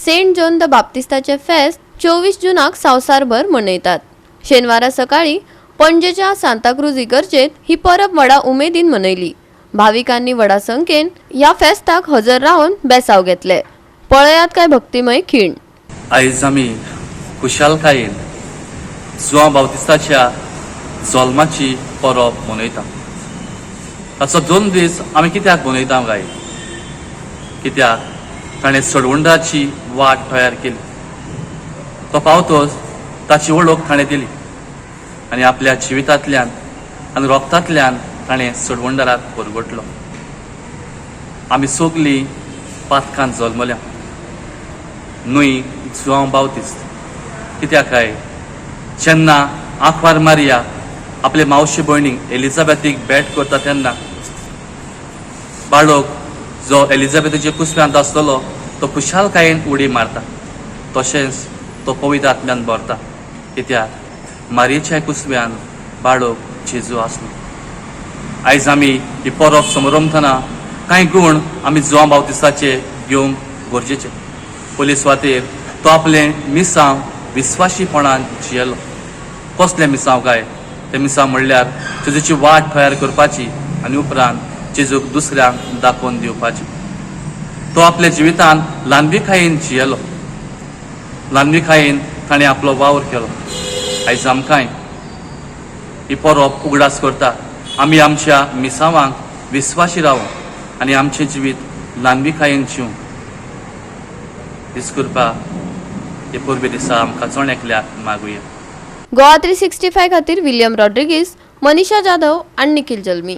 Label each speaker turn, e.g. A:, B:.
A: Saint John the बाप्तिस्ताचे फेस्त 24 जुनाक संवसारभर मनयतात. शेनवारा सकाळी पणजेच्या सांताक्रूज इगर्जेत ही परब व्हडा उमेदीन मनयली. भाविकांनी व्हडा संख्येन ह्या फेस्ताक हजर रावन बेसाव घेतले. पळयात काय भक्तिमय खीण.
B: आयज आमी खुशालकायेन जुवांव बावतिस्ताच्या जल्माची परब मनयता. ताचो 2 दीस आमी कित्याक मनयता काय? कित्याक ताणें सडवंडाची वाट तयार केली. तो पावतोच ताची वळख ताणें दिली आनी आपल्या जिवितांतल्यान आनी रोगतांतल्यान ताणें सडवंडाराक परगटलो. आमी सगलीं पातकान जल्मल्या न्हय जुवांव बावतिस्त? कित्याक काय जेन्ना आंकवार मारिया आपले मावशे भयणीक एलिझाबेथीक भेट करता, तेन्ना बाळक जो एलिझाबेथीच्या कुसव्यांत आसतलो तो खुशालकायेन उडी मारता. तशेंच तो पवित्र आत्म्यान भरता, कित्याक मारयेच्या कुसव्यान बाळक जेजू आसलो. आयज आमी ही परब समरंभतना कांय गूण आमी जुवांव बावतिस्ताचे घेवंक गरजेचे. पयले सुवातेर तो आपलें मिसांव विस्वाशीपणान जियेलो. कसलें मिसांव काय? तें मिसांव म्हणल्यार जेजूची वाट तयार करपाची आनी उपरांत जेजूक दुसऱ्यांक दाखोवन दिवपाची. तो आपल्या जिवितान ल्हानविकायेन जियेलो. ल्हानविकायेन ताणें आपलो वावर केलो. आयज आमकांय ही परब उगडास करता, आमी आमच्या मिसांवांक विस्वाशी रावूं आनी आमचें जिवीत ल्हानविकायेन जिवूं. कृपा हे परबे दिसा आमकां जण एकल्याक मागुया.
A: गोवा 365 खातीर विलियम रॉड्रिगीस, मनीषा जाधव आनी निखिल जल्मी.